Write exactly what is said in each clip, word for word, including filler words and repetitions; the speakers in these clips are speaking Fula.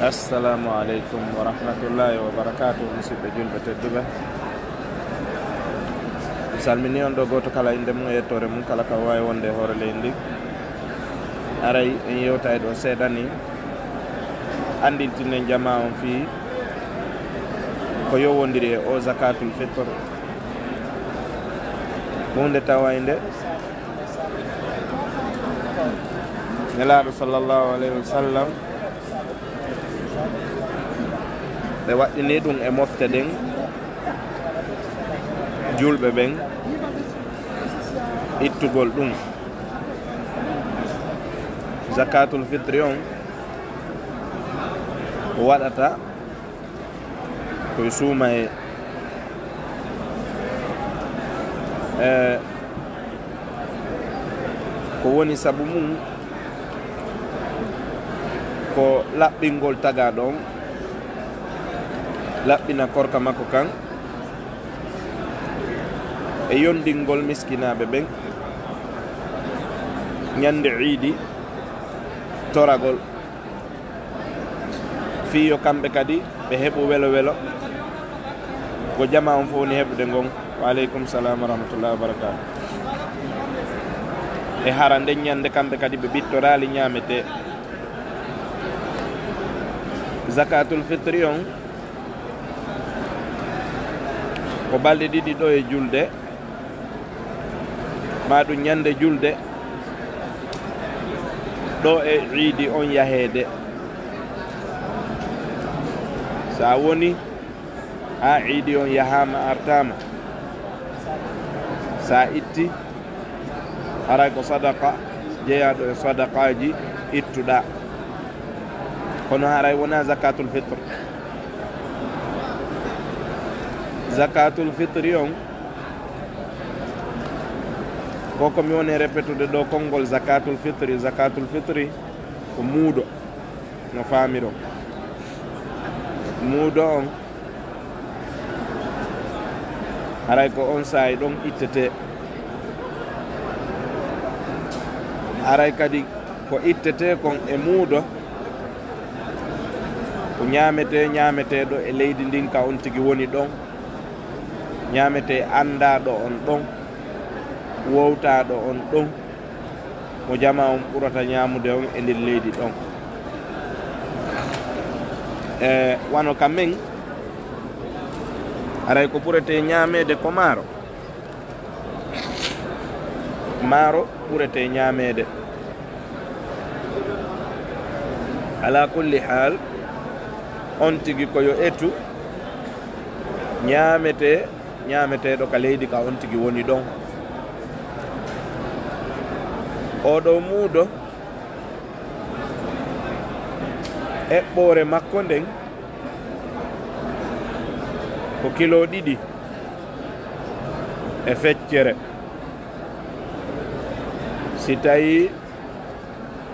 Assalamu aleykum wa rahmatullahi wa barakatuh, musidɓe julɓe tedduɓe. Mi salmini on ɗo gooto kala innde mum e yettoore mum, kala ka waawi wonde e hoore leydi ndi. Aray en yewta e ɗo seeɗa ni, anndintinen jamaa on fii ko yowondiri e o zakatul fitr. Huunde tawaynde Nelaaɗo sallallahu alayhi wa sallam ɓe waɗɗini ɗum e mofte ɗen, julɓe ɓen ittugol ɗum. Zakatul fitri on ko waɗata koye suumayee. E ko woni sabu mum ko laɓɓingol tagaaɗo on, laɓɓina korka makko kan, e yondingol miskinaaɓe ɓen ñande iidi, toragol. Fii yo kamɓe kadi ɓe heɓu welo welo ko jamaa on fof woni heɓude ngon. Wa aleykum salam wa rahmatullahi wa barakatuh. E hara nden ñande kamɓe kadi ɓe ɓittoraali ñaametee. Zakatul fitri on ko balɗe ɗiɗi ɗo e julde, maa ɗum ñande julde, ɗo e iidi on yaheede. So a woni haa iidi on yahaama artaama, so a itti, haray ko sadaqa jeyaaɗo e sadaqaaji ittuɗaa. Kono haray wonaa zakatul fitr. Zakatul fitri on, ko ko mi woni repetude ɗo konngol zakatul fitri. Zakatul fitri ko muudo, no faamiron. Muudo on, haray ko on saa'i ɗon ittetee. Haray kadi ko ittetee kon e muudo, ko ñaametee, ñaameteeɗo e leydi ndin ka on tigi woni ɗon, ñaametee anndaaɗo on ɗon, wowtaaɗo on ɗon, mo jamaa on ɓurata ñaamude on e nder leydi ɗon. E wano ka men, haray ko ɓuretee ñaameede ko maaro. Maaro ɓuretee ñaameede. Alaa kulli haal, on tigi ko yo etu ñaametee, ñaameteeɗo ka leydi ka on tigi woni ɗon. Oo ɗoo muudo, eɓɓoore makko nden ko kilo ɗiɗi e feccere. Si tawii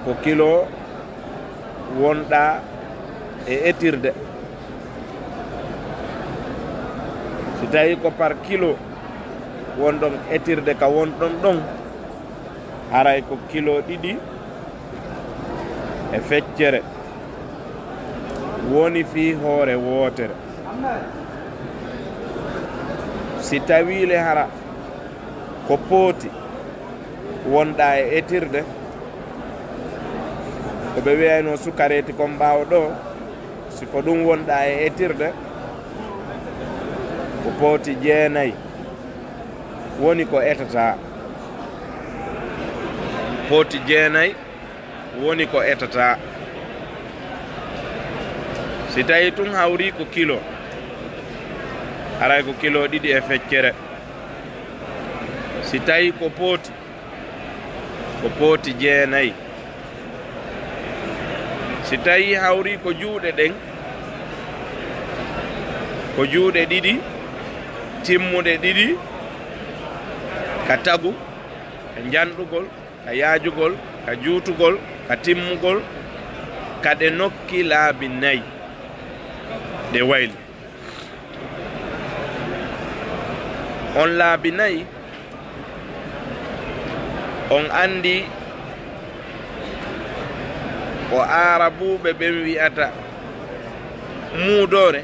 ko kilo wonɗaa e etirde, si tawii ko par kilo wonɗon etirde ka wonɗon ɗon, haray ko kilo ɗiɗi e feccere woni fii hoore wootere. Si tawii le hara ko pooti wonɗaa e etirde, ko ɓe wi'ayno sukareeti kon ɓaawo ɗoo, si ko ɗum wonɗaa e etirde, ko pooti jeenay woni ko etataa. Pooti jeenay woni ko etataa. Si tawii tun hawrii ko kilo, haray ko kilo ɗiɗi e feccere. Si tawii ko pooti, ko pooti jeenay. Si tawii hawrii ko juuɗe ɗen, ko juuɗe ɗiɗi, timmuɗe ɗiɗi, ka tagu, ka njanɗugol, ka yaajugol, ka juutugol, ka timmugol, ka ɗe nokki laabi nay ɗe wayli. On laabi nay, on anndi ko Aarabuuɓe ɓen wi'ata Muudoore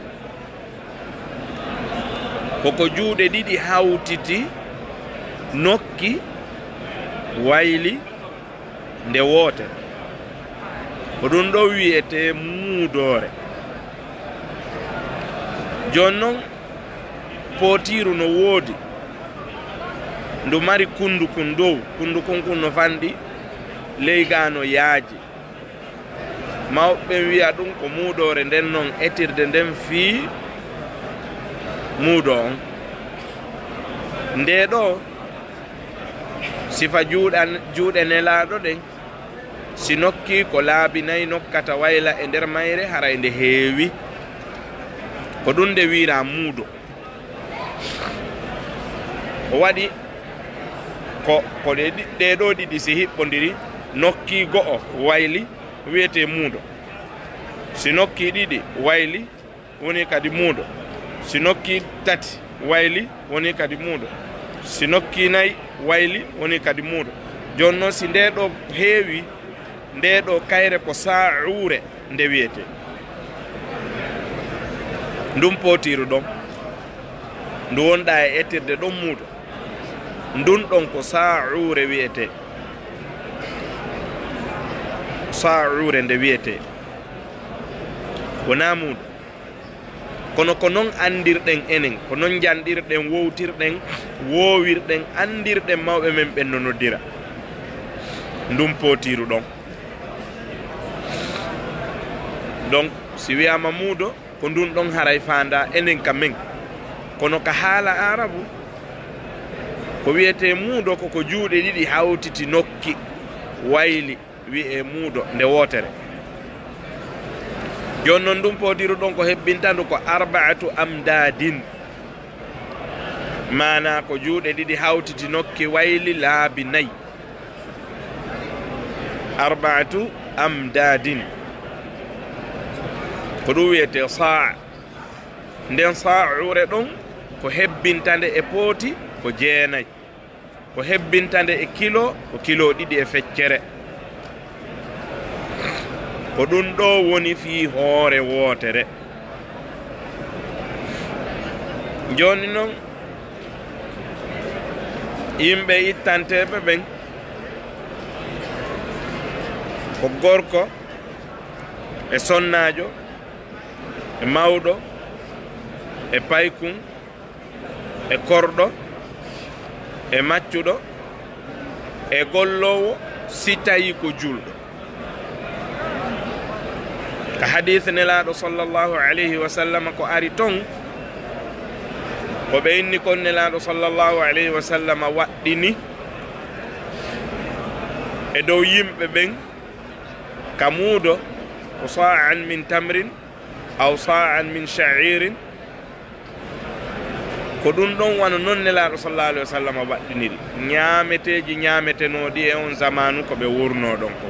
ko ko juuɗe ɗiɗi hawtiti, nokki, wayli nde woote. Ko ɗum ɗo wiyetee muudoore. Jooni noon, pootiiru no woodi, ndu mari kunndukun dow, kunndukun kun no fanɗi, ley gaa no yaaji. Mawɓe ɓen wi'a ɗum ko muudoore, nden noon etirde nden fii muudo on. Ndee ɗoo sifa juuɗan-, juuɗe Nelaaɗo ɗen, si nokkii ko laabi nay nokkata wayla e nder mayre, haray nde heewi. Ko ɗum nde wi'iraa muudo. O waɗi ko, ko ɗe ɗi-, ɗee ɗoo ɗiɗi si hiɓɓondiri, nokkii go'o wayli, wiyetee muudo. Si nokkii ɗiɗi wayli, woni kadi muudo. Si nokkii tati wayli, woni kadi muudo. Si nokkii nay wayli, woni kadi muudo. Jooni noon, si ndee ɗoo heewi, ndee ɗoo kayre ko saa'uure nde wiyetee. Ndun pootiiru ɗon, ndu wonɗaa e etirde ɗon muudo, ndun ɗon ko saa'uure wiyetee. Saa'uure nde wiyetee. Wonaa muudo. Kono ko non anndirɗen enen, ko non njanɗirɗen, wowtirɗen, woowirɗen, anndirɗen mawɓe men ɓen no noddira ndun pootiiru ɗon. Donc, si wiyaama muudo, ko ndun ɗon haray faandaa enen ka men. Kono ka haala Aarabu, ko wiyetee muudo ko ko juuɗe ɗiɗi hawtiti nokki, wayli, wi'ee muudo nde wootere. Jooni non, ndun pootiiru ɗon ko hebbinta ndu ko arba'atu amdaadin. Maanaa ko juuɗe ɗiɗi hawtiti nokki, wayli laabi nay. Arba'atu amdaadin. Ko ɗum wiyetee saa'. Nden saa'uure ɗon ko hebbinta nde e pooti ko jeenay. Ko hebbinta nde e kilo, ko kilo ɗiɗi e feccere. Ko ɗum ɗoo woni fii hoore wootere. Jooni non, yimɓe ittanteeɓe ɓen, ko gorko e sonnaajo e mawɗo e paykun, e korɗo, e maccuɗo, e golloowo, si tawii ko julɗo. Ka hadiis Nelaaɗo sallallahu alayhi wa sallam ko ari ton, ko ɓe inni kon Nelaaɗo sallallahu alayhi wa sallam waɗɗini e dow yimɓe ɓen ka muudo, ko saa'an min tamrin, aw saa'an min sha'iirin. Ko ɗum ɗon wano non Nelaaɗo sallallahu alayhi wa sallam waɗɗiniri ñaameteeji ñaametenooɗi e on zamaanu ko ɓe wurnoo ɗon ko.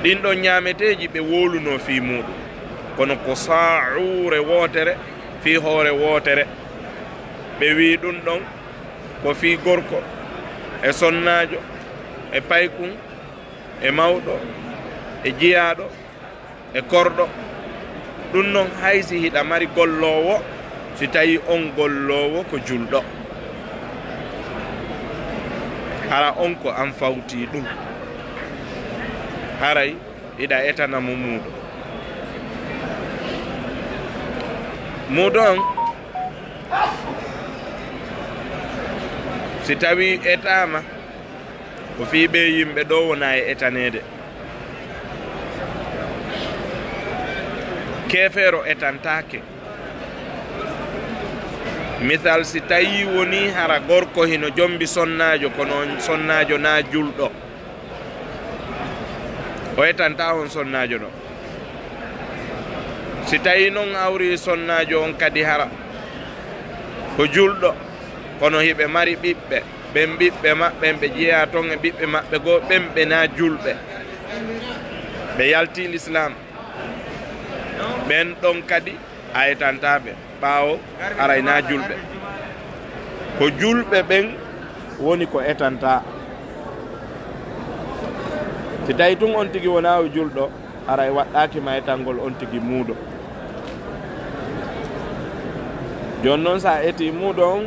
Ɗin ɗon ñaameteeji ɓe wowlunoo fii muuɗum, kono ko saa'uure wootere fii hoore wootere. Ɓe wi'i ɗum ɗon ko fii gorko e sonnaajo e paykun e mawɗo e jiyaaɗo e korɗo. Ɗum non, hay si hiɗa mari golloowo, si tawii on golloowo ko julɗo, hara on ko an fawtii ɗum, haray hiɗa etana mo muudo. Muudo on, si tawii etaama, ko fii ɓee yimɓe ɗoo wonaa e etaneede. Keefeero etantaake. Misal, si tawii wonii hara gorko hino jombi sonnaajo, kono on sonnaajo naa julɗo, o etantaa on sonnaajo ɗon. Si tawii non hawri sonnaajo on kadi hara ko julɗo, kono hiɓe mari ɓiɓɓe, ɓen ɓiɓɓe maɓɓe ɓe jeyaa ton e ɓiɓɓe maɓɓe goo, ɓen ɓe naa julɓe, ɓe yaltii lislaam, ɓen ɗon kadi a etantaa ɓe, ɓaawo haray naa julɓe. Ko julɓe ɓen woni ko etantaa. Si tawii tun on tigi wonaa o julɗo, Haray waɗɗaaki ma etangol on tigi muudo. Jooni non, si a etii muudo on,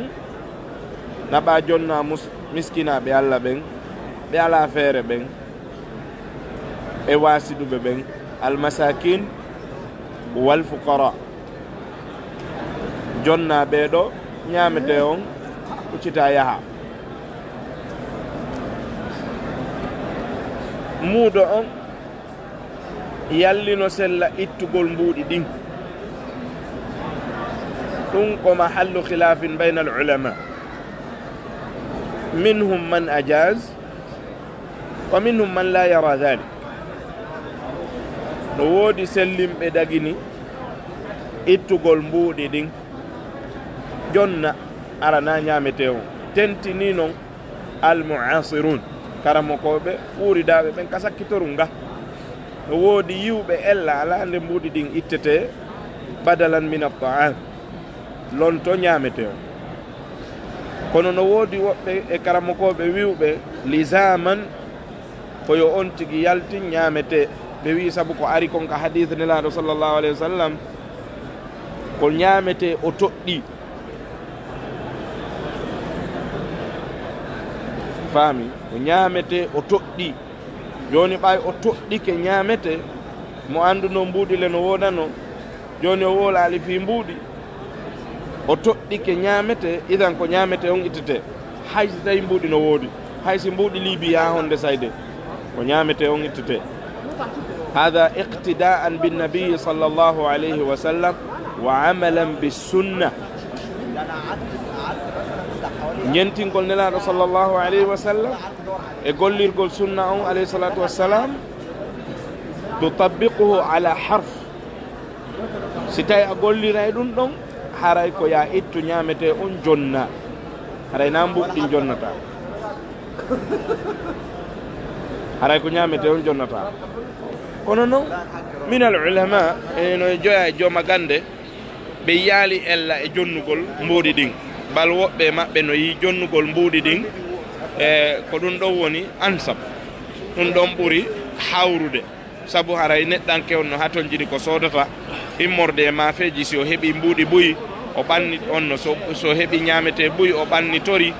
naɓaa jonna mus-, miskinaaɓe Alla ɓen, ɓe alaa feere ɓen, e waasiduɓe ɓen, almasakin wal fuqara. Jonna ɓee ɗoo, ñaametee on, huccita yaha. Muudo on, yalli no sella ittugol mbuuɗi ɗin. Ɗum ko mahallu khilafin bayna al ulama. Minhum man ajaz, wa minhum man la yara dhalik. No woodi sellimɓe dagini ittugol mbuuɗi ɗin. Jonna, hara na ñaametee on. Tentini non al mu'asirun, karamokooɓe wuuridaaɓe ɓen ka sakkitoru nga. No woodi yi'uɓe ella alaa nde mbuuɗi ɗin ittetee badalan min at-ta'am, lonto ñaametee on. Kono no woodi woɓɓe e karamokooɓe wi'uɓe lizaman, ko yo on tigi yaltin ñaametee. Ɓe wi'i sabu ko ari kon ka hadiis Nelaaɗo sallallahu alayhi wa sallam, ko ñaametee o toɗɗii. Faami? Ko ñaametee o toɗɗii. Jooni ɓay o toɗɗike ñaametee, mo annduno mbuuɗi le no woodano, jooni o woolaali fii mbuuɗi, o toɗɗike ñaametee, idan ko ñaametee on ittetee. Hay si tawi mbuuɗi no woodi, hay si mbuuɗi liibii haa honde sayde, ko ñaametee on ittetee. Hada iqtidaan bin nabi sallallahu alayhi wa sallam wa amalan bis sunna. Ñentingol Nelaaɗo sallallahu alayhi wa sallam e gollirgol sunna on alayhi salatu wassalam, tutabbiquhu ala harf. Si tawi a golliray ɗum ɗon, haray ko ya ittu ñaametee on jonna. Haray na mbuuɗi ɗin jonnataa. Haray ko ñaametee on jonnataa. Kono non, min al ulama, eno e joya e jooma gannde, ɓe yaali ella e jonnugol mbuuɗi ɗin. Bal woɓɓe e maɓɓe no yii jonnugol mbuuɗi ɗin, e ko ɗum ɗon woni ansab. Ɗum ɗon ɓuri hawrude. Sabu haray neɗɗanke on no hatonjini ko soodata immorde e maafeeji. Si o heɓi mbuuɗi buy, o ɓanni on no, so, so heɓi ñaametee buy, o ɓannitori,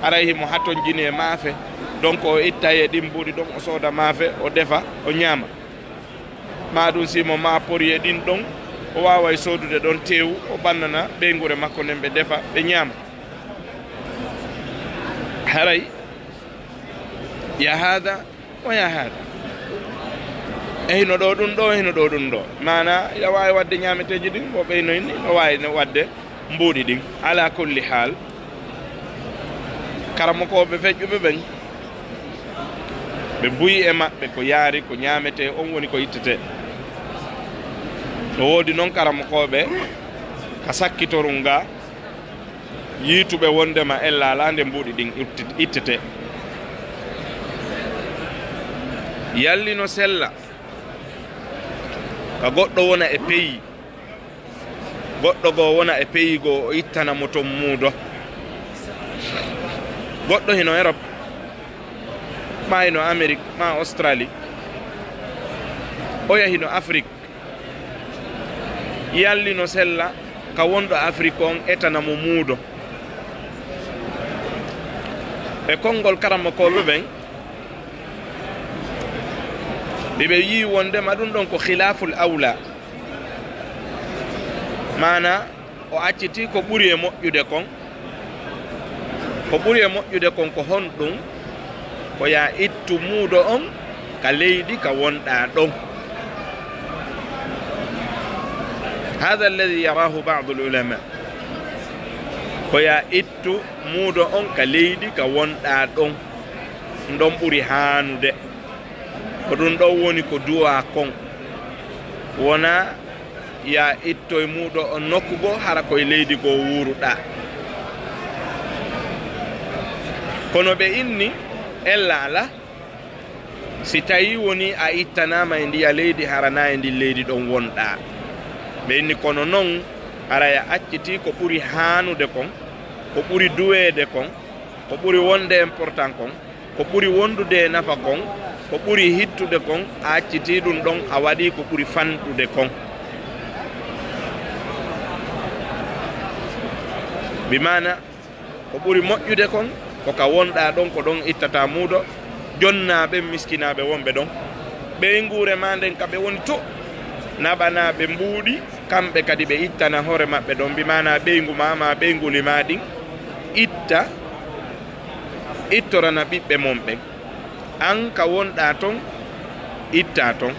haray himo hatonjini e maafe. Donc, o ittay e ɗin mbuuɗi ɗon, o sooda maafe, o defa, o ñaama. Maa ɗum si mo maa pori e ɗin ɗon, o waaway soodude ɗon teewu, o ɓannana ɓeynguure makko nden, ɓe defa, ɓe ñaama. Haray, ya haada, o ya haada. E hino ɗo ɗum ɗo, e hino ɗo ɗum ɗo. Maana, ina waawi waɗde ñaameteeji ɗin, mo ɓeynoyni, no waawi no waɗde mbuuɗi ɗin. Ala kulli haal, karamokooɓe feƴƴuɓe ɓen, ɓe buyi e maɓɓe ko yaari ko ñaametee, on woni ko ittetee. No woodi non karamokooɓe ka sakkitorun nga, yiituɓe wondema ella alaa nde mbuuɗi ɗin itti-, ittetee. Yalli no sella ka goɗɗo wona e peyi, goɗɗo goo wona e peyi goo, o ittana mo ton muudo. Goɗɗo hino Europe, maa hino Amérique, maa Australie, oya hino Afrique. Yalli no sella ka wonɗo Afrique on etana mo muudo. E konngol karamokooɓe ɓen, ɓe ɓe yii wondema ɗum ɗon ko khilaful awla. Maana, o accitii ko ɓuri e moƴƴude kon. Ko ɓuri e moƴƴude kon ko honɗum? Ko ya ittu muudo on ka leydi ka wonɗaa ɗon. Hada alladhi yarahu ba'du al-ulama. Ko ya ittu muudo on ka leydi ka wonɗaa ɗon. Ɗon ɓuri haanude. Ko ɗum ɗon woni ko duwaa kon. Wonaa ya ittoy muudo on nokku goo, hara koye leydi goo wuuruɗaa. Kono ɓe inni, ella alaa, si tawii wonii a ittanaama e ndiya leydi, hara na e ndin leydi ɗon wonɗaa. Ɓe inni, kono non, hara ya accitii ko ɓuri haanude kon, ko ɓuri duweede kon, ko ɓuri wonde important kon, ko ɓuri wondude e nafa kon, Ko ɓuri hittude kon, a accitii ɗum ɗon, a waɗii ko ɓuri fanɗude kon. Bi maana, ko ɓuri moƴƴude kon, ko ka wonɗaa ɗon, ko ɗon ittataa muudo, jonnaa ɓen miskinaaɓe wonɓe ɗon. Ɓeynguure maa nden ka ɓe woni to, naɓanaa ɓe mbuuɗi, kamɓe kadi ɓe ittana hoore maɓɓe ɗon, bi maana ɓeyngu maa, maa ɓeyngu limaa ɗin, itta, ittorana ɓiɓɓe mon ɓen. An ka wonɗaa ton, ittaa ton.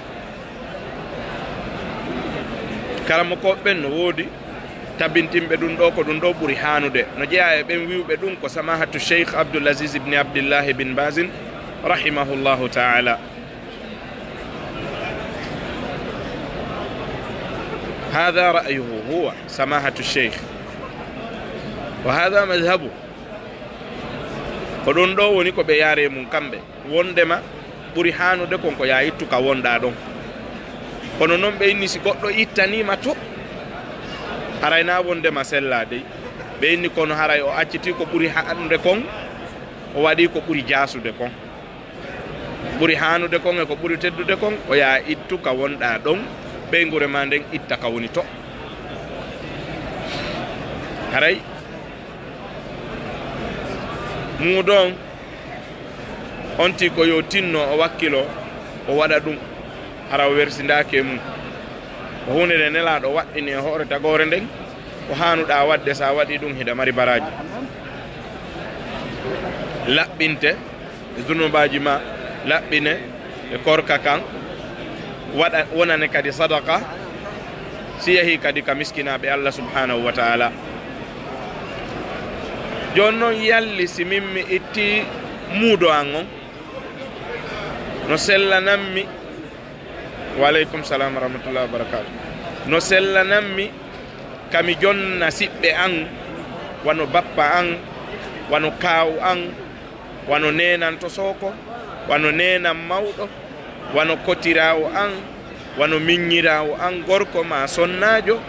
Karamokooɓe ɓen no woodi tabintinɓe ɗum ɗoo, ko ɗum ɗoo ɓuri haanude. No jeyaa e ɓen wi'uɓe ɗum ko Samahatu Cheikh Abdul Aziz ibn Abdillahi bin Bazin, rahimahullahu ta'ala. Hada ra'yuhu huwa, Samahatu Cheikh. Wa hada madhhabu. Ko ɗum ɗoo woni ko ɓe yaaree mum kamɓe. Wondema ɓuri haanude kon ko yaa ittu ka wonɗaa ɗon. Kono non ɓe inni si goɗɗo ittaniima to, haray na wondema sellaa dey. Ɓe inni kono haray o accitii ko ɓuri haanude kon, o waɗii ko ɓuri jaasude kon. Ɓuri haanude kon e ko ɓuri teddude kon, o yaa ittu ka wonɗaa ɗon, ɓeynguure maa nden itta ka woni to. Haray muudo on, on tii ko yo tinno, o wakkilo, o waɗa ɗum, hara o wersindaaki e mum. Ko huunde nde Nelaaɗo waɗɗini e hoore tagoore nden, ko haanuɗaa waɗde, so a waɗii ɗum, hiɗa mari baraaji. Laɓɓinte e zunubaaji maa, laɓɓine e korka kan, waɗa, wonane kadi sadaka, si yahii kadi ka miskinaaɓe Allah subhanahu wa ta'ala. Jooni non, yalli si min mi ittii muudo an on, no sellanammi, wa aleykum salam wa rahmatullahi wa barakatuh, no sellanammi ka mi jonna siɓɓe an, wano bappa an, wano kaawu an, wano neenan to sooko, wano neenan mawɗo, wano kotiraawo an, wano miññiraawo an gorko maa sonnaajo?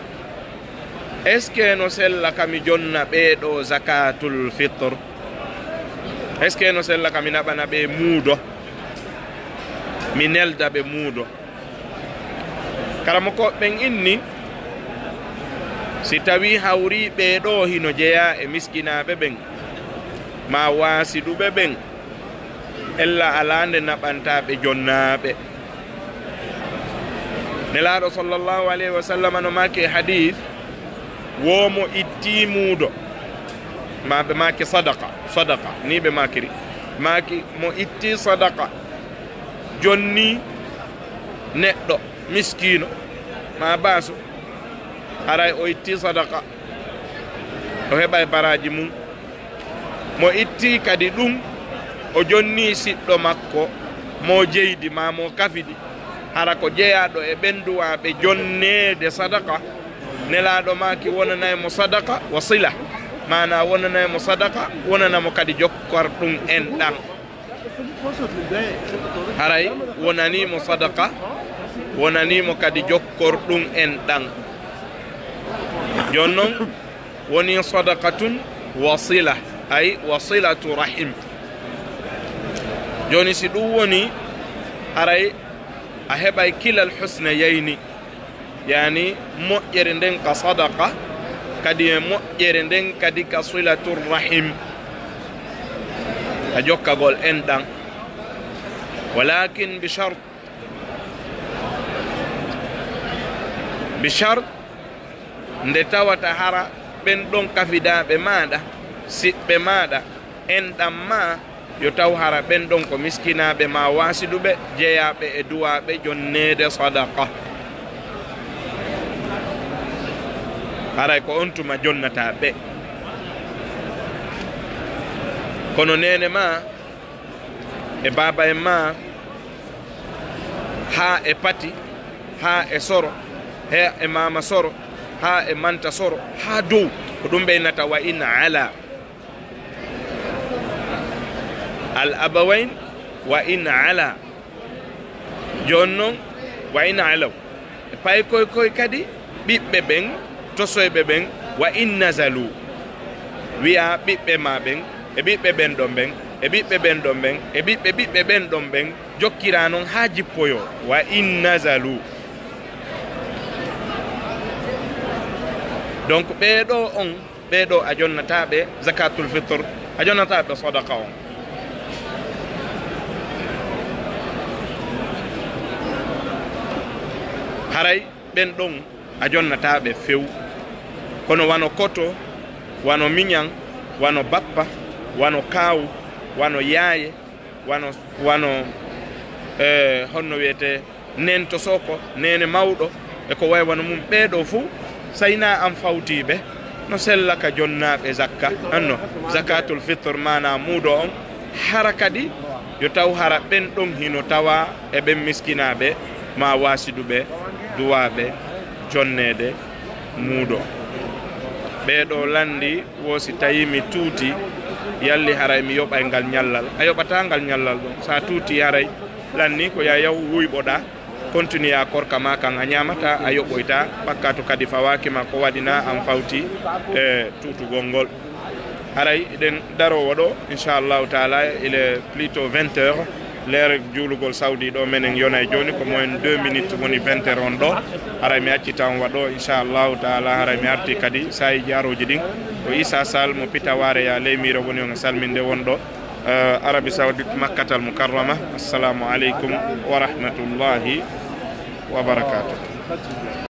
Est-ce que no sella ka mi jonna ɓee ɗoo zakatul fitr? Est-ce que no sella ka mi naɓana ɓe muudo, mi nelda ɓe muudo? Karamokooɓe ɓen inni, si tawii hawrii ɓee ɗoo hino jeyaa e miskinaaɓe ɓen, maa waasiduɓe ɓen, ella alaa nde naɓantaa ɓe jonnaaɓe. Nelaaɗo sallallahu alayhi wa sallam no maaki e hadiis, wo mo ittii muudo, maa ɓe maaki sadaka, sadaka, nii ɓe maakiri, maaki mo ittii sadaka, jonnii neɗɗo miskiino maa baaso, haray o ittii sadaka, o heɓay baraaji mum. Mo ittii kadi ɗum, o jonnii siɗɗo makko, mo jeydi maa mo kafidi, hara ko jeyaaɗo e ɓen duwaaɓe jonneede sadaka, Nelaaɗo maaki wonanay mo sadaka wa sila, maanaa wonanay mo sadaka, wonana mo kadi jokkor ɗum enɗan. Haray wonanii mo sadaka, wonanii mo kadi jokkor ɗum enɗan. Jooni non, woni sadaqatun wa sila, ay wa silatu rahim. Jooni, si ɗum woni, haray a heɓay kilal husnayayni, yaani moƴƴere nden ka sadaqa, kadi e moƴƴere nden kadi ka silatur rahim, ka jokkagol enɗan. Walakin bi shart, bi shart, nde tawata hara ɓen ɗon kafidaaɓe maaɗa, siɓɓe maaɗa, enɗan maa, yo taw hara ɓen ɗon ko miskinaaɓe maa waasiduɓe, jeyaaɓe e duwaaɓe jonneede sadaqa. Haray ko on tuma jonnataa ɓe. Kono neene maa, e baaba en maa, haa e pati, haa e soro, haa e maama soro, haa e manta soro, haa dow, ko ɗum ɓe innata wa in ala. Al abawayn wa in ala. Jooni non, wa in alaw. E paykoy koy kadi, ɓiɓɓe ɓen, tosoyɓe ɓen, wa in nazalu. Wi'a ɓiɓɓe maa ɓen, e ɓiɓɓe ɓen ɗon ɓen, e ɓiɓɓe ɓen ɗon ɓen, e ɓiɓɓe ɓiɓɓe ɓen ɗon ɓen, jokkira non haa jippoyoo, wa in nazalu. Donc, ɓee ɗoo on, ɓee ɗoo a jonnataa ɓe zakatul fitr, a jonnataa ɓe sadaqa on. Haray ɓen ɗon a jonnataa ɓe few. Kono wano koto, wano miñan, wano bappa, wano kaawu, wano yaaye, wano, wano, eh, honno wiyetee, nento soko, neene mawɗo, e ko way wano mum, ɓee ɗoo fuu, so inaa an fawtii ɓe, no sella ka jonnaaɓe zakka, anno, zakatul fitr, maanaa muudo on, hara kadi, yo taw hara ɓen ɗon hino tawaa e ɓen miskinaaɓe, maa waasiduɓe, duwaaɓe, jonneede muudo. Ɓee ɗoo lanndii, wo si tawii mi tuutii, yalli haray mi yoɓay ngal ñallal? A yoɓataa ngal ñallal ɗon. So a tuutii haray, lanndii ko yo a yahu wuyɓoɗaa, continue a korka maa kan, a ñaamataa, a yoɓoytaa, bakkaatu kadi fawaaki ma, ko waɗinaa an fawtii e tuutugol ngol. Haray eɗen daroo ɗoo, inchallahu taala, il est plutôt vingt heures, l'heure juulugol Saudi ɗoo, menen yonay jooni ko moins deux minutes woni vingt heures on ɗoo. Haray mi accita on ɗoo, inchallahu taala, haray mi artii kadi saa'i jaarooji ɗin. Ko Isa Sall mo Pitawaare ya Leymiire woni on e salminde won ɗoo. Eh, Arabie Saoudite, Makkatal Mukarrama. Assalamu aleykum wa rahmatullahi wa barakatuh.